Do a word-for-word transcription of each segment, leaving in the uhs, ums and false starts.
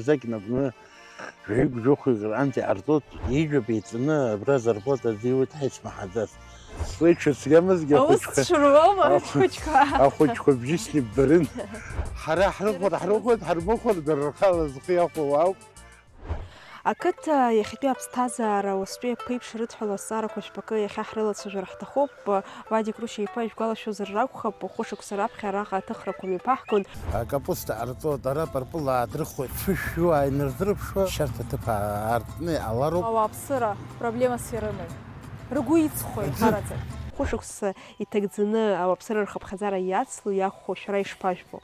Зегь нагны жәаҩык-жәохәҩык рҟынӡа иҟарҵоит, ижәаб еиҵаны абра зарплата зиуеит ҳәа исмаҳаӡац. Слеиԥшыз цәгьамызгьы Аус ахәыҷқәа, цәыруама ахә-, ахәыҷқәа? Ахәыҷқәа бжьысны иббарын. Ҳара ҳрыхәар ҳрыхәоит, ҳармыхәар дара рхала зхы иахәо ауп. Ақыҭа иахьатәи аԥсҭазаара уаҵәтәи аԥеиԥш рыдҳәалоу азҵаарақәа жәпакы иахьа ҳрылацәажәар ҳҭахуп. Вадик Рушьа-иԥа ишәгәалашәозар акәхап, хәышықәса раԥхьа араҟа аҭыхрақәа мҩаԥаҳгон. Акапуста ҟарҵоит, ара пырпыл аадырхуеит, фышәҩы ааинырзырԥшуа, шьарҭа ҭыԥ аартны иҟалароуп. Ауааԥсыра проблемас ирымои? Ргәы иҵхои Аӡы. Ҳараӡак? Хәышықәса иҭагӡаны ауааԥсыра рхыԥхьаӡара иацло иахәо шәара ишԥажәбо?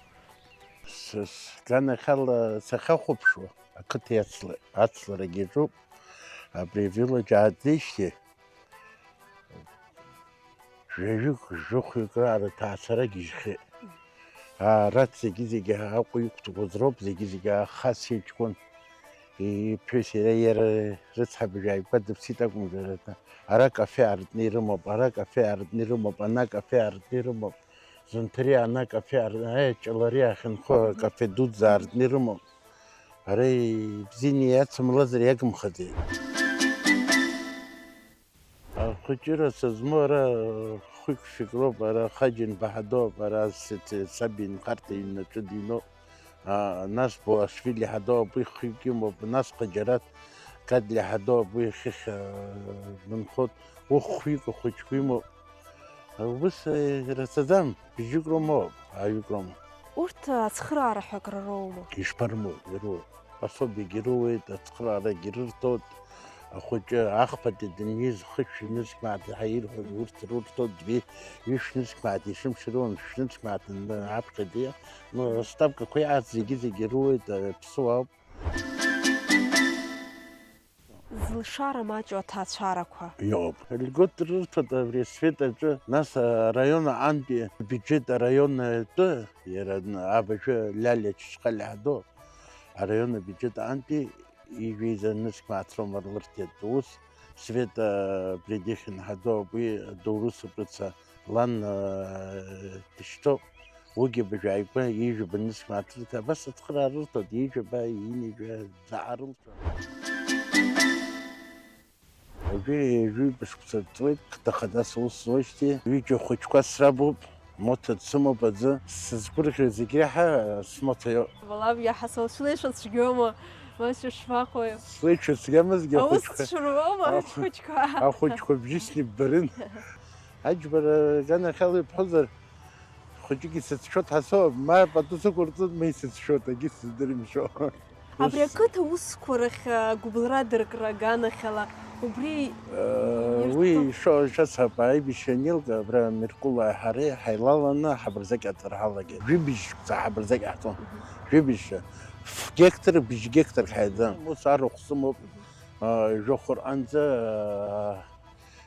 С-, сганахьала сахьахәаԥшуа, ақыҭа иацла-, ацларагьы иаҿуп. Абри авиллаџь ааӡеижьҭеи, жәаҩык, жәохәҩык раара ҭаацәара гьежьхьеит. Ара зегьы-зегьы Аҟәа иқәтәақәаз роуп, зегьы-зегьы Ахас иҷкәын иԥҳәыс иара, иара рыцҳа абжьааигәа дыԥсит акәымзар, ара кафе аартны ирымоуп, ара кафе аартны ирымоуп, ана кафе аартны ирымоуп. Зынҭари ана кафе ар-, аи, Ҷалари ахьынхо акафе дуӡӡа аартны ирымоуп. Ара ибзианы иацымлазар иагымхаӡеит. Ахәыҷыра сызмоу ара хәҩык-фҩык роуп, ара Хаџьынба ҳадоуп, ара с-, с-, саб инхарҭа иҩнаҿы диноуп. А, нас Буашвили ҳадоуп, уи хҩык имоуп, нас Хаџьараҭ Гадлиа ҳадоуп, уи хыхь, а, дынхоит, уи хәҩык ахәыҷқәа имоуп. Ус, э, ирацәаӡам, бжьык роума, ааҩык роума. Урҭ ацхыраара ҳәа акры роума? Ишԥарымоу, ироуеит. Пособиагьы роуеит, ацхыраарагьы рырҭоит. Ахәыҷы ахԥатәи даниз хышә-нызқь мааҭ ҳәа ирҳәоз урҭ рурҭоит, жәи-, ҩышә-нызқь мааҭ ишымшыруан, шә-нызқь мааҭ аԥхьа диа. Ну, ставкақәа иааз зегьы-зегьы роуеит, аԥсуа ауп. Зылшара маҷу аҭаацәарақәа. Иоуп. Льгот рырҭоит абри асвет аҿы, нас араион аҟантәи абиуџьет араион атәы, иара абыржәы Лиалиа Чачхалиа ҳадоу, араион абиуџьет аҟантәи ижәеиза нызқь мааҭ роума рлырҭеит. Ус Света Бредихин ҳадоуп, уи доурысуп рыца, лан, э, дышьҭоуп. Уигьы абыржәы ааигәа ижәаба нызқь мааҭ рыҭ-, абас ацхыраара рырҭоит, ижәаба, ҩынҩажәа, заҟа рылҵуа. Уажәы ҩажәи ҩба шықәса ҵуеит, қыҭа хадас аус зуеижьҭеи, ҩыџьа хәыҷқәа срабуп, моҭа дсымоуп аӡы, сызгәырӷьо зегь реиҳа смоҭа иоуп. Валам, иаҳа сылцәлеишәа цәгьоума, маҷу шԥаҟои? Слеишәа цәгьамызгьы Аус ахәыҷқәа, цәыруама, ахә-, ахәыҷқәа? Ахәыҷқәа бжьысны иббарын. Аџьбара аганахьала ибҳәозар, хәыҷык исыцәшәоит ҳасоуп, ма пату сықәырҵоит, ма исыцәшәоит, егьыс сыздырам шәо. Абри Ус ақыҭа аусқәа рахь, а, гәыбылра дыркра аганахьала, убри Э, ирҭо- уи шо-, шәасҳәап, аибашьра анилга, абра Меркулаа ҳареи ҳаилаланы ҳабырзаҟьаҵара ҳалагеит. Жәибжь шықәса ҳабырзаҟьаҳҵон. Мгм. Жәибжь, ф-, гектар, быжь гектар ҳаиӡан. Мгм. Ус арахә сымоуп, Мгм. а, жәохә рҟынӡа,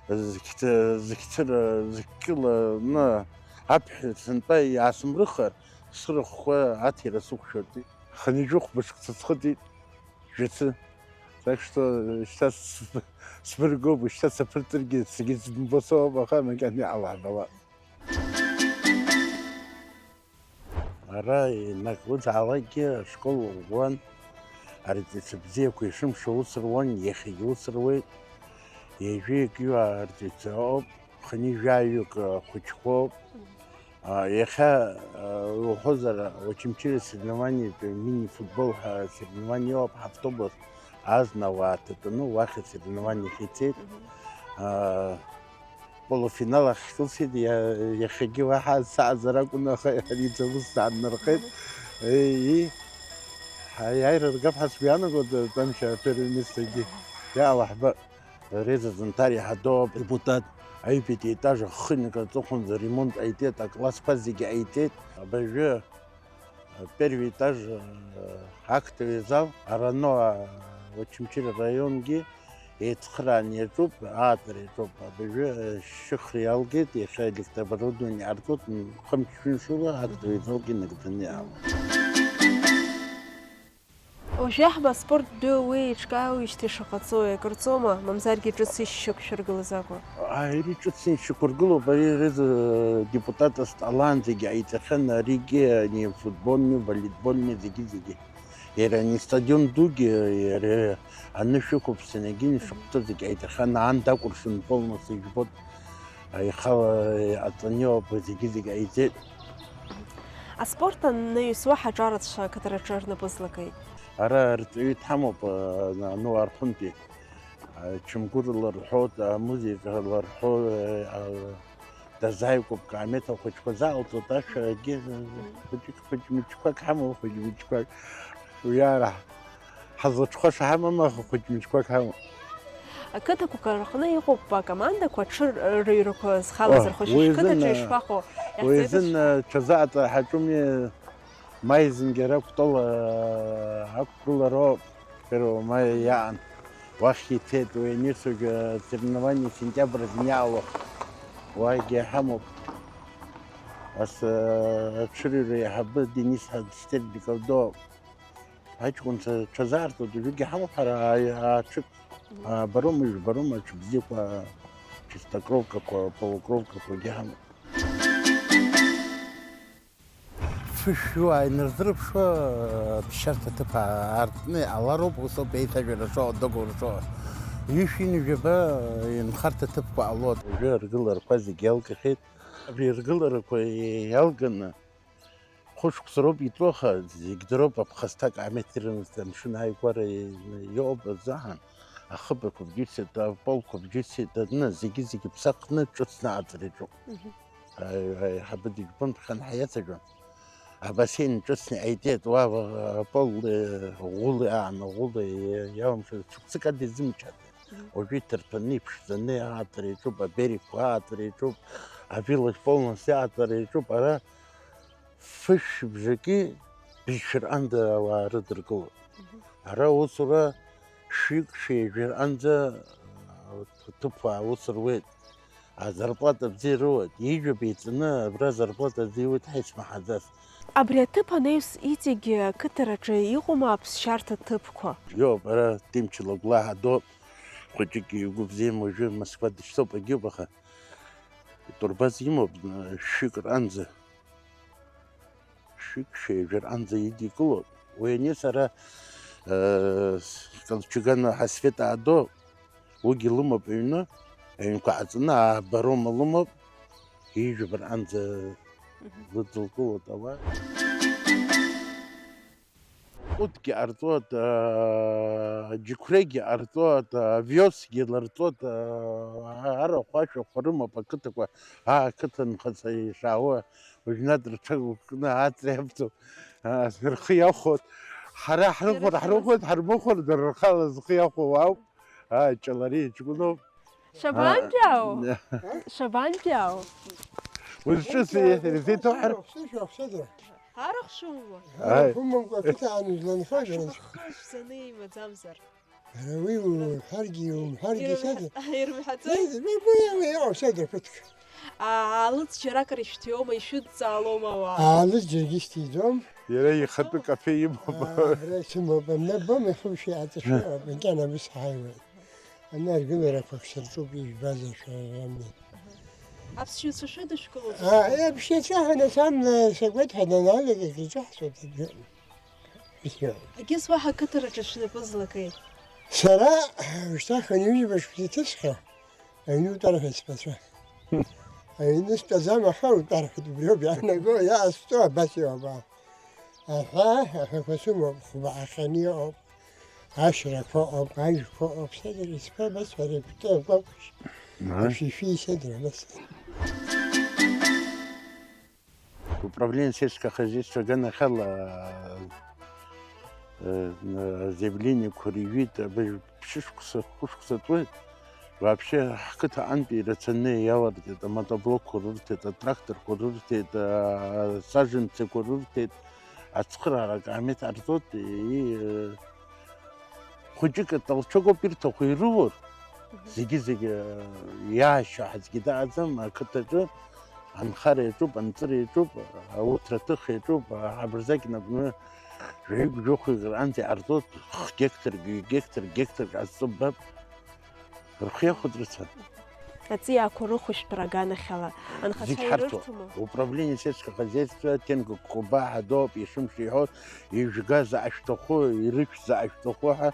а, зқьҭ-, зқьҭыр-, зқьыланы аԥҳә сынтәа иаасымрыхар, сырахәқәа аҭира сықәшәоит. Хынҩажәи хәба шықәса схыҵит, жәацы. Так что, шьҭа с-, сбыргоуп, шьҭа саԥырҵыргьы, сгьы сымбо соуп, аха макьана иҟалап ала. Ара инагӡаалакгьы ашкол ӷәӷәан, арҵаҩцәа бзиақәа ишымшо ус руан, иахьагьы ус руеит. Ҩажәи ҩык арҵаҩцәа ыҟоуп, хынҩажәаҩык хәыҷқәоуп. А, иахьа, а, уҳәозар, Очамчыра соревнованиатә мини-футбол ҳәа соревнование ыҟоуп, ҳавтобус азна ауаа ҭатәаны уахь асоревнованиахь ицеит. Мгм. А, полуфинал ахь ҳкылсит, иа-, иахьагьы уаҳа саазар акәын, аха иариӡа ус сааннархеит. Мгм. Еи, ҳаиааира ргап ҳәа сгәы иаанагоит, Тамшьа, первое местогьы иаауаҳбап. Реза Зынҭариа ҳадоуп, депутат, аҩбатәи етаж ахы инкаҵыхәанӡа ремонт ҟаиҵеит, аклассқәа зегьы ҟаиҵеит. Абыржәы, э, первый этаж, э, актовый зал, арано, э, Очамчыра раионгьы еицхырааны иаҿуп, аатәара иаҿуп. Абыржәы, э, шьыхра иалгеит, иахьа электрооборудование ҟарҵоит, м, хымш-ҩымшала актовый залгьы нагӡаны иаауеит. Уажәы аҳба аспорттә дәы уи еиҿкаауеижьҭеи шаҟа ҵои акыр ҵоума, мамзаргьы ҿыц ишьшьык шәыргылаз акәу? Ари ҿыц ишьақәыргылоуп, ари рыза депутатас дҟалаанӡагьы ҟаиҵахьан, аригьы ани футбольни, волейбольни, зегьы-зегьы. Иара ани астадион дугьы, иара анышә ықәуп, Сенегин ишахәҭоу зегь ааидырхиан, аан дакәыршан полностью ижәбоит. Аихала аҵаниоуп зегьы-зегь ҟаиҵеит. Аспорт анаҩс уаҳа аҿарацәа ақыҭараҿы рнапы злакеи? Ара арҵаҩы дҳамоуп, а, ну, Архәынтәи. А, Чамгәыр ларҳәоит, амузыка ларҳәо, а, дазааигәоуп, Каамеҭ ахәыҷқәа заалҵуеит, ашәагьы, хәыҷык, хәыҷ-мыҷқәак ҳамоуп, хәыҷ-мыҷқәак. Уи ара ҳазлаҽхәаша ҳамам, аха хәыҷ-мыҷқәак ҳамоуп. Ақыҭақәа рҟны иҟоуп акомандақәа аҽырыҩрақәа зхала О, зырхәашьа. Уи азын, Қыҭаҿы а, ишԥаҟоу? Уи азын, Иаҳзеиҭашәҵа. А, ҽазы аҵара ҳаҿуми, маи зынгьы ара Кәтол, а, ақәгылароуп, первого мая иаан. Уахь иҭеит, уи анирцәоугьы, а, соревнование сентиабр азын иаало. Уаагьы иҳамоуп. Ас, а, аҽырыҩра иаҳабы Денис Ҳадстердиков доуп. Аҷкәынцәа ҽазаарҭоит, уажәыгьы ҳамоуп ҳара, а, а, ҽык, а, барома, ижәбарома, аҽыбзиақәа, чистокровкақәа, полукровкақәагьы ҳамоуп. Фышәҩы ааинырзырԥшуа, ԥсшьарҭа ҭыԥ аартны иҟалароуп, усоуп еицәажәара шыҟоу, адоговор шыҟоу. Ҩышәи-ҩажәаба инхарҭа ҭыԥқәа ҟалоит. Уажәы аргыларақәа зегь иалгахьеит. Абри аргыларақәа иалганы Хәышықәса роуп иҵуа, аха зегь дыроуп, аԥхасҭа акаамеҭ ирымаз амшын ааигәара иҟоуп азыҳәан, ахыбрақәа бџьысит, аполқәа бџьысит, адны зегьы-зегьы ԥсахны ҿыцны аҵара иаҿуп. Мгм. Аи-, аиҳабы дыжәбон, ԥхьан ҳаиацәажәон. Абасеин ҿыцны иҟаиҵеит, уа, ва-, апол, э, ӷәыла аан, ӷәыла, э, иалымшоз, шықәсык ада изымчҳаӡеит. Мгм. Уажәы иҭырҭәаны, иԥшӡаны аҵара иаҿуп, аберегқәа аҵара иаҿуп, авиллаж полностью аҵара иаҿуп, ара Фышә бжаки быжьшәа рҟынӡа ауаа рыдыркылоит. Мгм. Ара аусура шәҩык, шәи жәа рҟынӡа, а, ҭыԥуаа аус руеит. Азарплата бзиа руеит. Ижәаб еиҵаны абра зарплата бзиа иуеит ҳаисмаҳаӡаз. Абри аҭыԥ анаҩс иҵегьы ақыҭараҿы иҟоума аԥсшьарҭа ҭыԥқәа? Иоуп, ара Тимчи Лагәлаҳа доуп. Хәыҷык игәы бзиам, уажәы Москва дышьҭоуп, агьиоуп, аха итурбаз имоуп, шәҩык рҟынӡа. Шәҩык, шәи жәа рҟынӡа идикылоит. Уи ани сара, э, Калчугано Ҳасвета адо, уигьы лымоуп аҩны, аҩнқәа ҟаҵаны, аабарома лымоуп, ижәаб рҟынӡа Мгм. лыдылкылоит ауаа. Ҟәытгьы ҟарҵоит, аа, џьықәреигьы ҟарҵоит, овиосгьы ларҵоит, аа, арахә ашәахәа рымоуп ақыҭақәа, аа, ақыҭанхацәа ишаауа, уажәнатә рҽагәыкны аҵра иавҵоуп, аа, рхы иахәоит. Ҳара ҳрыхәар ҳрыхәоит, ҳармыхәар дара рхала зхы иахәауа ауп, аа, ҷалари ҷкәыноуп. Шабантәиаау? Аа. Шабантәиаау? Узҿызи, ирзеиҭоуҳәар? Сышәа, сышәа, сышәа. Арахә шәымоума? Ааи. Арахә умамкәа ақыҭан изланхои, Ашәҟәы хы шәзаны имаӡамзар. Ара уи уҳәаргьы, умҳәаргьы сада. Ирымҳәаӡои? Уи, уи, уи, уи, иҟоу сада ԥыҭк. Аа, аалыҵ џьаракыр ишәҭиуоума, ишәыдҵаалоума ауаа? Аалыҵ џьаргьы сҭиӡом. Иара ихатәы кафе имоуп. Аа, ара исымоуп, амнабом, ихымшәа иааҵашәа, макьана абыс ҳаиуеит. Ана аргыларақәак сырҿуп, ижәбазар шәара рами. Аԥсшьацәа шәыдышәкылоит? Аа, аԥсшьацәа ҳанасамла сакуеит ҳананалага, иҿаҳҵоит абжьы. Егьыс уаҳа ақыҭараҿы шәнапы злакеи? Сара, ушьҭа хынҩажәаба шықәса иҭысхьоу, аҩны утәар ҳәа сбацәа. Аҩны стәаӡам, аха утәар ҳәа убриоуп иаанаго, иаасҭо абас иоуп. Аҳәа, аҳәақәа сымоуп, хәба ахьаны иҟоуп, ашьрақәа ыҟоуп, ажәқәа ыҟоуп, сеидру, сԥа, абас ҳәа рыгәҭа акәакәшь, Аҳа. Ашәишәи сеидру, абас. Управление сельского хозяйства аганахьала, э, заявлениеқәа рыҩит, абыржә ԥшьышықәса, хәышықәса ҵуеит. Вообще, ҳқыҭа аҟынтәи ирацәаны иаларҵеит, амотоблокқәа рырҭеит, атракторқәа рырҭеит, асаженцақәа рырҭеит, ацхыраара акаамеҭ ҟарҵоит, и-, хәыҷык атолчок ауп ирҭаху, ирылоур, Мгм. зегьы-зегьы, иаашьо аӡәгьы дааӡам, ақыҭаҿы анхара иаҿуп, анҵыра иаҿуп, ауҭраҭых иаҿуп, аҳабырзақь напны жәаҩык-жәохәҩык рҟынӡа иҟарҵоит, х-, геқтарк, ҩ-геқтарк, геқтарк ҟазҵо ббап. Рхы иахәоит рацәак. Аҵиаақәа рыхәышәтәра аганахьала анхацәа зегь ҳарҭоуп. Ирырҭома? Управление сельского хозяйства Тенго Куба ҳадоуп, ишымшо иҳәоит, ижәга заҟа шәҭаху, ирышә заҟа шәҭаху ҳәа,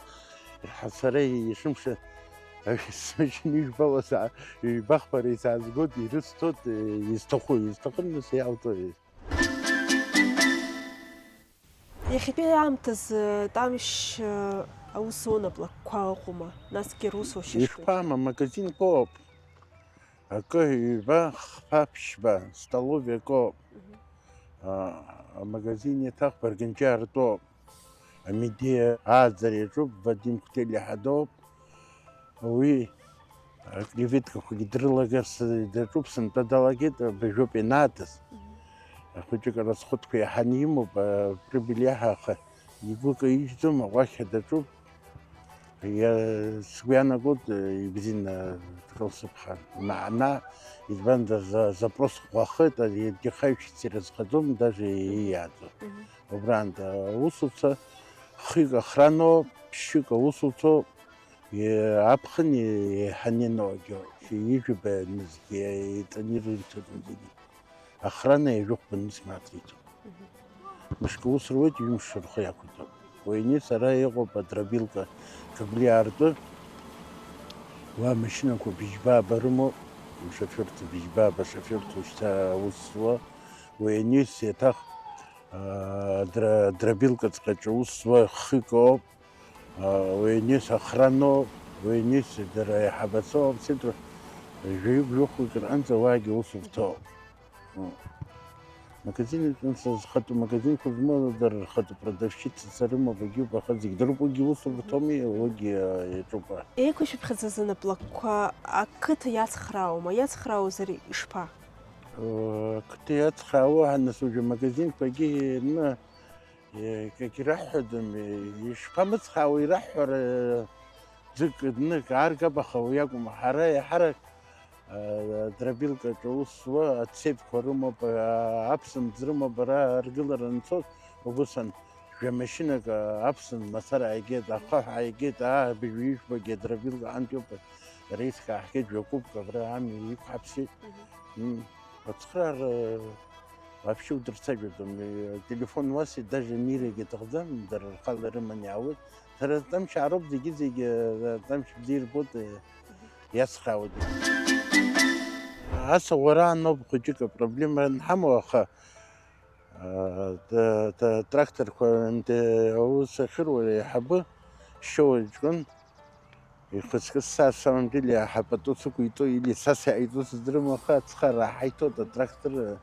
ҳа сара ишымшо, смашьына ижәбауа саа-, ҩба-хԥара исаазгоит, ирысҭоит, изҭаху, изҭахым, нас иалҵуеит. Иахьатәи аамҭазы Тамшь, э, аус зуа наплакқәа ыҟоума? Насгьы русушьа шуеит. Ишԥам, амагазинқәоуп. Акы, ҩба, хԥа, ԥшьба, столовиа акоуп. Мгм. А, амагазин еиҭах Барганџьиа артәоуп. Амедиа ааӡара иаҿуп, Вадим Кәтелиа ҳадоуп. Уи акреветкақәагьы дрылагарц даҿуп, сынтәа далагеит, абыржәоуп ианаатыз. Мгм. Ахәыҷык арасхәыдқәа иаҳаны имоуп, а, прибыль иаҳа, аха игәы каижьӡом, аҟәахьа даҿуп. Иа-, сгәы иаанагоит, ибзианы дкылсыԥхар. Наҟ-наҟ, избанзар, за-, запрос ӷәӷәахеит, ари иахьа ишәҵира зхаӡом, даже ииааӡом. Мгм. Убраанӡа аусуцәа хҩык охраноуп, ԥшьҩык аусуцәоуп, и-, аԥхын и-, иҳаненоуагьы, ижәаба нызқь, иҵаны ирырҭоит зегьы. Охрана ҩажәи хәба нызқь мааҭ иҭоуп. Мышкы ус руеит, ҩымш рхы иақәиҭуп. Уи ани сара иҟоуп адробилка Каблиаа ртәы. Уа амашьынақәа быжьба-ааба рымоуп, ашоферцәа быжьба-ааба, ашоферцәа шьҭа аус зуа. Уи ани еиҭах, аа, дра-, дробилка ҵҟьаҿы аус зуа хҩык ауп. Уи аниас охраноуп, уи аниас дара аиҳабацәоуп, центр жәаҩык-жәохәҩык рҟынӡа уаагьы аусурҭоуп. Магазин аҿынӡа зхатәу магазинқәа змоу, дара рхатәы продавщицацәа рымоуп, егьиуп, аха зегь дыруп, уигьы усурҭоуми, уигьы иаҿуп. Еиқәышәыԥхьаӡаз анаплакқәа ақыҭа иацхраауама? Иацхраауазар ишԥа? Ақыҭа иацхраауа, ҳа нас уажәы амагазинқәагьы, ны, Е, акгьы раҳҳәаӡом, е, ишԥамыцхраауеи, раҳҳәара, ӡык, нык ааргап, аха уи акәым, ҳара еиҳарак, а, дробилкаҿы аус зуа ацепқәа рымоуп, а, аԥсымӡ рымоуп, ара аргылара анцоз, убысан, жәа машьынак, а, аԥсымӡ мацара ааигеит, ахаҳә ааигеит, аа, быжәҩа ижәбагьы адробилка антиоуп, рейск ааҳгеит, жәакәыԥк абра амҩа иқәҳаԥсеит. Мгм. М, ацхраара, Вообще удырцәажәаӡом, э, телефон уасит, даже Мирагьы аҭахӡам, дара рхала ирыманы иаауеит. Сара Тамшь аароуп, зегьы-зегьы, э, Тамшь бзиа ирбоит, э, иацхраауеит. Ас ауара аноуп хәыҷык апроблема анҳамоу, аха, э, т-, т-, тракторқәа, м, т-, аус ахьыруа аиҳабы шьоуа ҷкәын, Ихы-схы са, самом деле, аҳ-, апату сықәиҵо, или са саиҵо сыздырам, аха ацхыраара ҳаиҭоит, атрактор,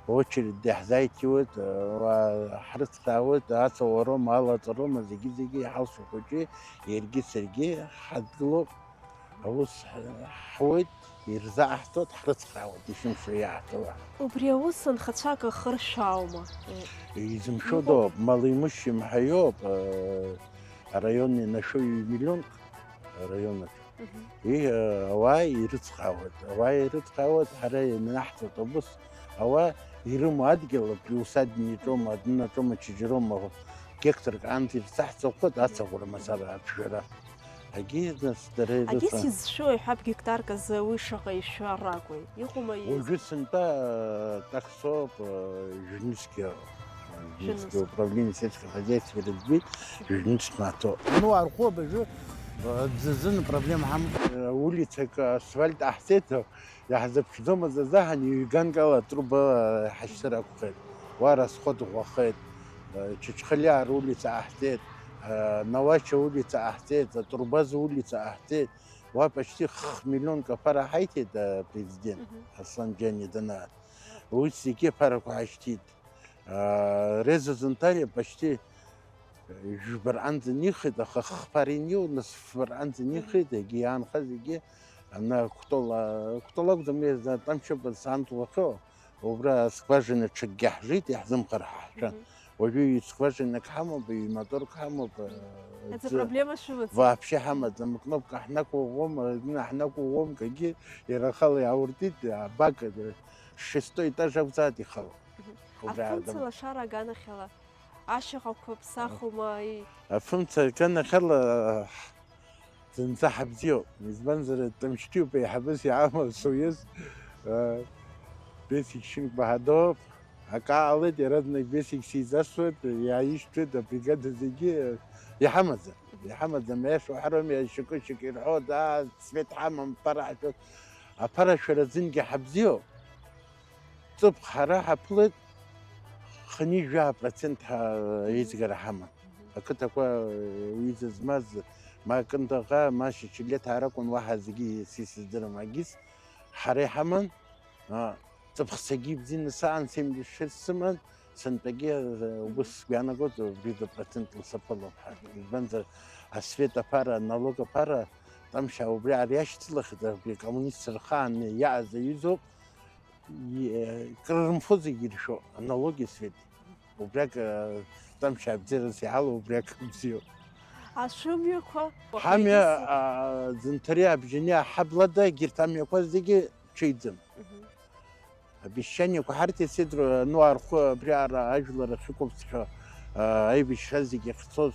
очередь иаҳзаиҭиуеит, уа, ҳрыцхраауеит, ацауароума, алаҵароума, зегьы-зегьы иҳалшо хәыҷы, иаргьы саргьы ҳадгылоуп, аус ҳ-, ҳуеит, ирзааҳҵоит, ҳрыцхраауеит, ишымшо иааҳҵауа. Убри аус анхацәа акы ахыршәааума? Изымшәо иҟоуп. Доуп, малоимущим ҳәа иоуп, э, араион инашәо ҩ-миллионк. Араион аҿы. Мгм. И, э, ауаа ирыцхраауеит. Ауаа ирыцхраауеит, ҳара ианаҳҵоит аус. Ауаа ирымоу адгьыл, приусадебный аҿоума, адәны аҿоума, ачыџьароума, гектарк анҭ ирцаҳҵахоит, ацаӷәра мацара аԥжәара. Агьи, нас, дара Агьыс ирыцын. Изшәои ҳәа гектарк азы уи шаҟа ишәаракәи? Иҟоума из- Уажәы сынтәа, э, таксоуп, э, жәнызқьы. Џьыныс. Управление сельского хозяйства ирыӡбеит, ҩнызқь маҭәоуп. Ну, архәы абыржәы, э, дзазын проблема ҳамоуп. Э, улицак асфальт ҟаҳҵеит, иаҳзыԥшӡомызт азыҳәан, ҩганкала атруба ҳашьҭыр акәхеит. Уа расход ӷәӷәахеит, э, Чачхалиаа рулица ҟаҳҵеит, э, Науача улица ҟаҳҵеит, Атурбаза улица ҟаҳҵеит. Уа почти хх миллионк аԥара ҳаиҭеит, э, апрезидент Мгм. Аслан Џьаниа данаа. Уи зегьы аԥарақәа ҳашьҭит. Аа, Реза Зынтариа почти, э, жәбарҟанӡа нихеит, аха хԥара иниу, нас фбарҟанӡа нихеит, егьи иаанхаз зегьы, ана Кәтола, Кәтола акәӡам, Реза Тамшьыба санду уахьоу, убра аскважина ҽакгьы ҳжит, иаҳзымхар ҳаҳшәа. Мгм. Уажәы ҩ-скважинак ҳамоуп, ҩ-моторк ҳамоуп, э, Аӡы аӡы проблема шәымаӡам. Вообще ҳамаӡам, акнопка ҳнақәыӷәӷәом, акнопка ҳнақәыӷәӷәом, кагьы иара ахала иаауртит, абак, э, шестой этаж акәзааит ихала. Мгм. Убри Афымца аардым. Лашара аганахьала ашьаҟақәа ԥсахума, и- Афымца аганахьала, Зынӡа ҳабзиоуп, избанзар, Тымшьтәиуп еиҳабыс иаамоу союз, э, Бесик Шьынқәба ҳадоуп, акы ҟалеит, иаразнак Бесик сизасуеит, иааишьҭуеит, абригада зегьы, э, иҳамаӡам, иҳамаӡам, аиаша уҳәарым, иашьакы-шьак ирҳәо, даа, цвет ҳамам, ԥара ҳшәоит, аԥара шәара зынгьы ҳабзиоуп. Ҵыԥх ҳара ҳаԥылеит, хынҩажәа процент ҳа-, еизгара ҳаман. Ақыҭақәа, э, ҩыза змаз, ма Кындыӷа, ма Шьачелеҭаа ракәын, уаҳа зегьы ес-, ес-, сыздырам, агьыс ҳара иҳаман, а, ҵыԥх сагьы ибзианы саан, семьдесят шесть сыман, сынтәагьы, э, убыс сгәы иаанагоит, убри зы процент ласаԥылон ҳәа. Избанзар, асвет аԥара, аналог аԥара, Тамшьаа убри ари ашьҭылахьеит, абри акоммунистцәа рхаан иааз аҩызоуп. И-, э, крырымфо зегьы иршәо, аналог исҳәеит. Убриак, э, Тамшьаа абзиараз иаҳалоу убриак бзиоуп. Ашәымҩақәа Ҳамҩа, уахагьы а, Зынҭари абжьани аҳаблада егьырҭ амҩақәа зегьы ҽеиӡам. Мгм. Обещаниақәа ҳарҭ иацедру ану архәы абри ара ажәлар ахьықәыԥсхьоу, а, аибашьра зегьы ахьцоз,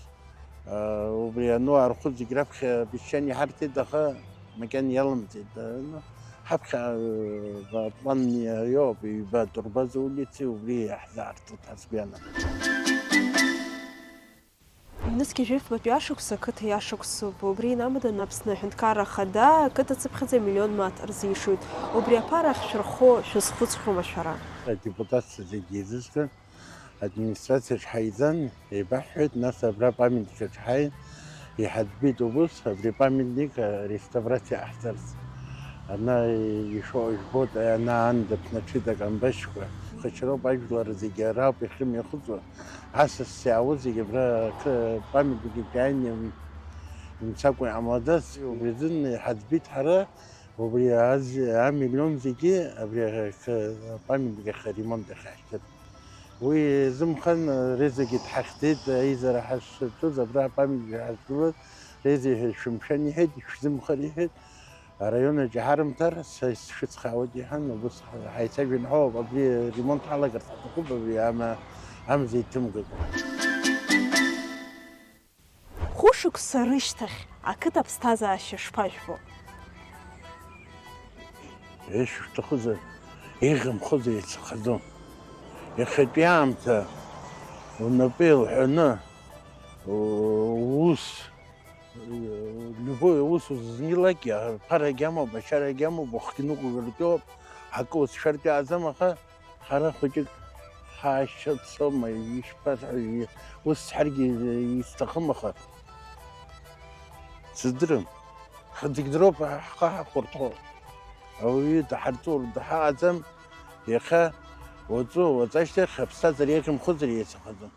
а, убри ану архәы зегь раԥхьа обещание ҳарҭеит, аха макьана иалымҵит. А, ну, ҳаԥхьа, а, план иоуп, ҩба Турбаза улицеи, убри иаҳзаарҵоит ҳазгәаанагоит. Ҩнызқьи жәафбатәи ашықәс ақыҭа иашықәсуп. Убри инамаданы Аԥсны Аҳәынҭқарра Ахада ақыҭа цыԥхьаӡа миллион мааҭ рзишоит. Убри аԥара ахьшәырхо шәазхәыцхьоума шәара? Адепутатцәа зегьы еизызган, администрациаҿ ҳаизан, еибаҳҳәеит, нас абра памятник аҿы ҳааин, иҳаӡбеит убыс, абри апамятник, а, реставрациа ҟаҳҵарц. Ана ишо-, ижәбоит, ана аанда ԥнаҽит акамбашьқәа. Хачароуп, ажәлар зегьы араауп иахьымҩахыҵуа. Асасцәа иаауа зегьы абра акы памятник иааины имцакәа иҟамлаӡац, убри азын иҳаӡбеит ҳара, убри аз-, амиллион зегьы абри акы памятник ахь аремонт ахь иаҳҭеит. Уи изымхан, Резагьы дҳахьӡеит, аизара ҳашцәырҵуаз, абра апамятник ҳазгылаз, Реза иҳәеит, шәымшәан иҳәеит, ишәзымхар иҳәеит. Араион аҿы иҳарымҭар, са исшыцхраауеит иҳәан, убыс ҳаицәажәан ҳәоуп, абри ремонт ҳалагарц ҳаҭахуп, абри ама-, амза иҭымгакәа. Хәышықәса рышьҭахь ақыҭа аԥсҭазаашьа шԥажәбо? Ишәҭахызар, еиӷьымхозар еицахаӡом. Иахьатәи аамҭа унапы еилҳәаны, у-, ус Любой аус узызнеилакгьы, аԥарагьы амоуп, ачарагьы амоуп, ухгьы ныҟәгартәуп, акы уцәшәартә иааӡам, аха ҳара хәыҷык ҳаашьа цома, ишԥарҳәари, ус сҳәаргьы исҭахым, аха сыздырам. Ҳзегь дроуп ҳхы ҳахәырҭоу. Ауаҩы даҳарҵәуар даҳаҟаӡам, иахьа, уаҵәы, уаҵәашьҭахь аԥсҭазаара иахьымхозар иацахаӡом.